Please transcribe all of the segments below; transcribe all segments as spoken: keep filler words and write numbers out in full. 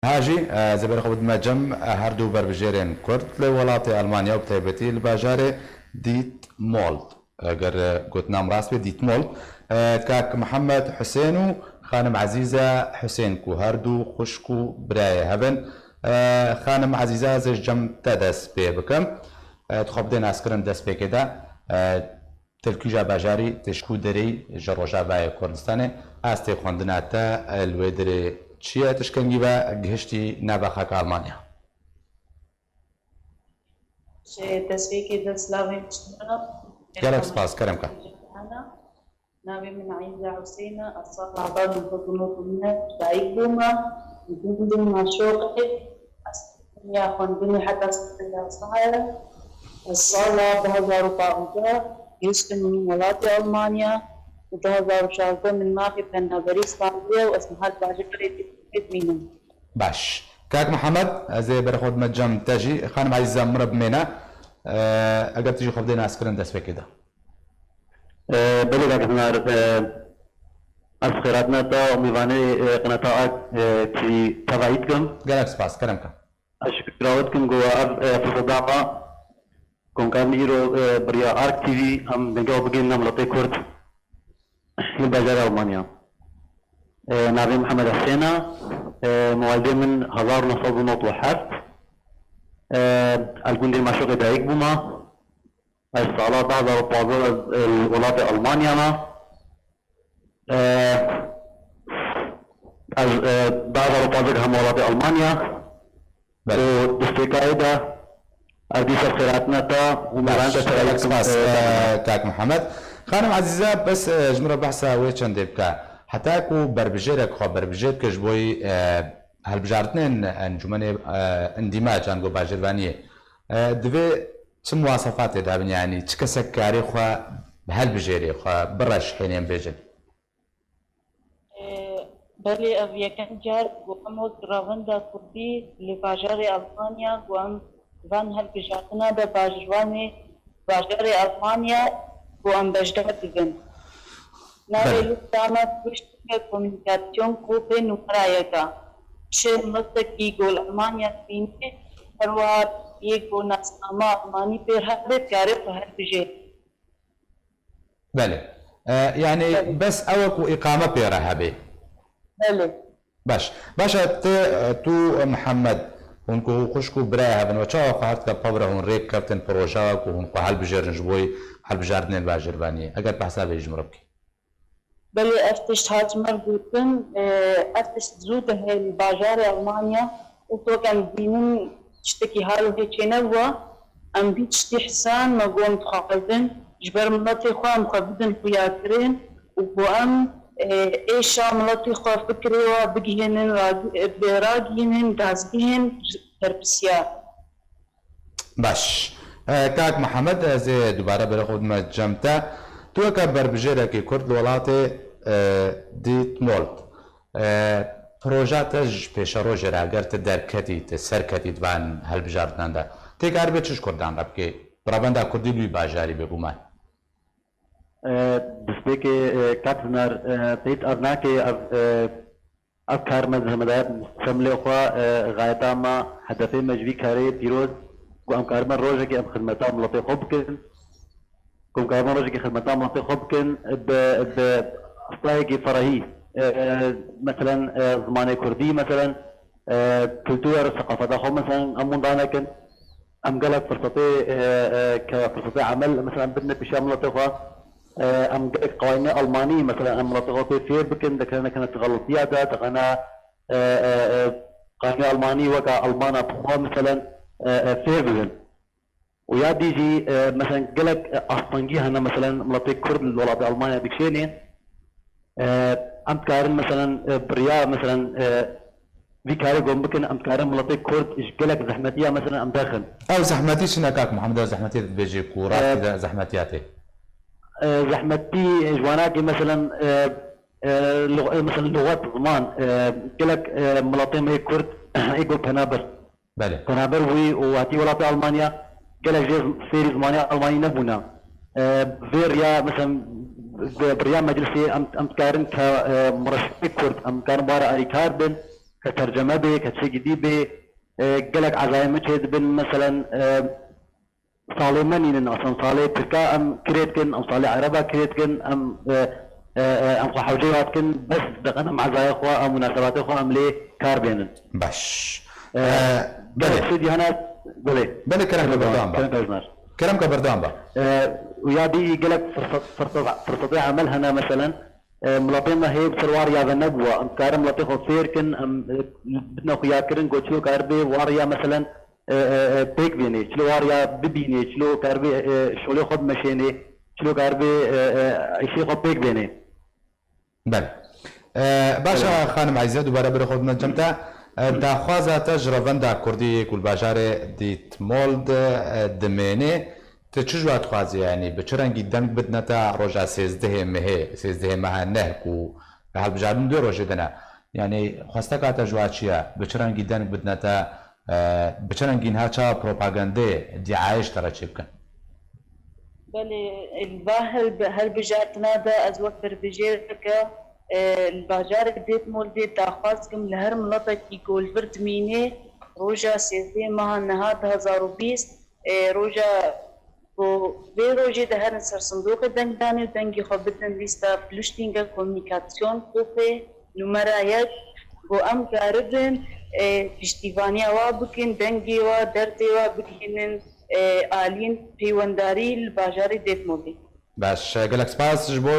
Ha jî, e, ez ê berê xwe bidime cem, e, her du berbijêrên Kurd li welatê Almanya û bi taybetî li bajarê Dietmold. Eger, e, gotina min rast be, Dietmold. E, kak Mihemed Husên û xanim Ezîze Husên ku her du xwişk û birayê hev in. E, xanim Ezîze, ez ê ji cem te dest pê bikim. E, tu xwe bidê naskirin destpêkê de. E, Te li kîja bajarî, te ji ku derê yî ji Rojavayê Kurdistanê, astê xwendina te li wê derê çi ye, te ji kengî ve gihiştî nava xaka Almanya? Ji destpêkê de silavên ji te re. Gelek spas, kerem ke. Navê min Eyza Husên e, ez sala hezar neh sed û nod û neh dayik bûme, li gundê Maşoqê. Ez têkiliya xwendinê heta sala sahaya. Ez sala du hezar û panzdeh gihiştim welatê Almanya û du hezar û şazdeh min mafê penaberî standiye û ez niha li bajarê Dîlokê dimînim. Baş. Kak Mihemed, ez ê berê xwe dime cem te jî. Xanim Ezîze, min re bimêne. Eger tu jî xwe bidê naskirin destpêkê de. Belê, kak Sinar, ez xêratina te û mêvanê qinata Ark T V tevayî dikim. Gelek spas, kerem ke. Ez şikira we dikim ku we ev firseta me ku em karin îro bi riya Ark T V em dengê we bigihînin miletê Kurd li bajarê Almanya. Navê Mihemed Husên e, mewalidê min hezar û neh sed û nod û heft, ez li gundê Maşoqê dayik bûme. Ez sala du hezar û pazdeh ez, e, li welatê Almanya me. E, ez, e, du hezar û pazdeh hem welatê Almanya. Belê. Û destpêkayê de ez dîsa xêratina te û mêvanê te tevayî dikim, spas, e, e, kak Mihemed. Xanim Ezîze, bes, e, ji min re behsa wê çendê bike. Heta ku berbijêrek xwe berbijêr dike ji bo, e, hilbijartinên encûmenê, e, îndîmac an ku bajêrvaniyê, e, divê Çi muwasefatê de bin, yanî çi kesek karê xwe bi helbijêrê xwe bireşhênê em bêjin? Ee, belê, ev yekem car ku em wek Revenda Kurdî li bajarê Almanya ku em van hilbijartina de bajêrvanê bajarê Almanya ku em beşdar dibin. Navê Belê. Lista me piştike komînikasyon ku pê numara yek e. Çi miletekî ku li Almanya dimîne, her wiha yek ku nasnama Almanî pê re hebe, dikare xwe hilbijêre. Belê. E, yanî Belê. Bes ew e ku îqame pê re hebe. Belê. Baş. Baş e, te, tu, Mihemed, hûn ku xwişk û birayê hev in, we çawa xwe herdike pev re hûn rêk keftin projeya ku hûn xwe helbijêrin ji bo helbijartinên bajêrvaniyê? Eger behsa vê ji min re bikî. Belê, ev tişt hat ji me re gotin, e, ev tişt zû dihê li bajarê Almanya û wek em dibînin tiştekî hal wê çênebû. Em vî tiştî hisan me got em dixwazin ji ber miletê xwe em xwe bidin xuyakirin û ku em, e, êşa miletê xwe fikrê we bigihînin, ragi-, e, bi ragihînin dezgehên berpirsiyar. Baş. E, kak Mihemed, ez ê dubare berê xwe bidime cem te. Tu weke berbijêrekî Kurd li welatê, e, Dîtmold, e, proja te ji pêşerojê re, eger tu derketî, tu serketî di van hilbijartinan de, tê karibê çi ji Kurdan re bikê? Bi revenda Kurdî li wî bajarî bêguman. E, destpêkê, e, kak Sinar, e, peyt ev nake, ev, e, Ev kar me zehmedayet semlê xwe, e, xayeta me, hedefê me ji vî karê pîroz, ku em karibin rojekê em xidmeta miletê xwe bikin, ku em karibin rojekê xidmeta miletê xwe bikin, bi, bi stayekî ferehî, e, e, meselen, e, zimanê kurdî, meselen, e, kultura, seqafeta xwe, meselen, em winda nekin. Em gelek firsetê, e, e, ke firsetê emel, mesela, em bidine pêşiya miletê xwe. E, em gelek qewayînê Almanî, mesela, em miletê xwe pê fêr bikin, dikene, nekene tu xelitiya de, dikene, e, e, e, qewayînê Almanî weke Almana bi xwe, mesela, e, e, fêr bibin. Û ya dî jî, e, mesela, gelek, e, astengî hene, mesela, miletê Kurd li welatê Almanya dikişênê. E, em dikarin, meselen, e, bi riya, meselen, e, vî karê ku em bikin, em dikarin miletê Kurd ji gelek zehmetiya, meselen, em derxin. Ew zehmetî çi ne, kak Muhammed, ew zehmetî dibêjî ku E, rastî de zehmetiya tê? E, zehmetî ji wanakê, meselen, e, e, lug-, e, meselen, luxet, ziman, e, gelek, e, miletê me yê Kurd ê ku penaber. Belê. Penaber bûyî û hatî welatê Almanya, gelek jê fêrî zimanê Almanî nebûne. E, vê riya, mesela, bi, bi riya meclisê em, em dikarin ke, e, mireşxê Kurd, em dikarin bara alîkar bin, ke terceme bê, ke çêgidî bê, e, gelek ezayê min çêdibin, meselen, e, salê me nînin, asan salê Tirka em kirê dikin, em salê Ereba kirê dikin, em, e, e, e, em xwe hewceyê wa dikin, bes diqenim ezayê xwe, em munasebatê xwe em lê kar bênin. Baş. E, E, gelek belê. Şêdî hene, belê. Belê, kerem ke berdewam be. Kerem ke berdewam be. E, û ya dî gelek firsat, firsat, firsatê emel hene, meselen, e, miletê me hê bi ser wa riya ve nebûwa. Em karin miletê xwe fêr kin, em, e, bidine xuyakirin, ku çilo karibe wa riya, meselen, e, e, e, pêk bênê, çilo wa riya bibînê, çilo karibe, e, şolê xwe bimeşênê, çilo karibe, e, e, îşê xwe pêk bênê. Belê. E, baş e, xanim Eyze, dubare berê xwe bidin cem te. E, daxwaza te ji revenda kurdî ku li bajarê Dîtmol de, e, dimêne, tu çi ji we dixwazî, yanî bi çi rengî deng bidine te roja sêzdehê mehê, sêzdehê meha neh ku hilbijartin du rojê de ne? Yanî xwesteka te ji we çi ye? Bi çi rengî deng bidine te, e, bi çi rengî niha çawa propagandê, diayê ji te re çêbikin? Belê, li va hel-, hilbijartina de ez wek berbijêreke, e, li bajarê Dêtmol dê daxwaz kim li her miletekî ku li vir dimînê roja sêzdehê meha niha du hezar û bîst, e, roja ku vê rojê de herin ser sindoqê dengdanê û dengê xwe bidin lîsta Flüchtlinge Kommunikasyon Gruppe numera yek, ku em karibin, e, piştîvaniya wa bikin, dengê wa, derdê wa bigihînin, e, aliyên peywendarî li bajarê Dêtmolê. Baş, gelek spas ji bo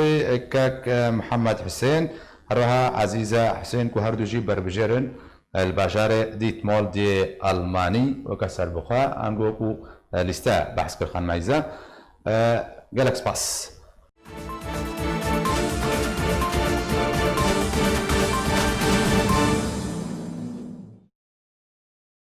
kek, e, Mihemed Hisên, her wiha Ezîze Hisên ku her du jî berbijêr in, e, li bajarê Dîtmol dê Almanî weke serbixwe, ango ku, e, lîste behs kir xanima Ezîze. E, gelek spas.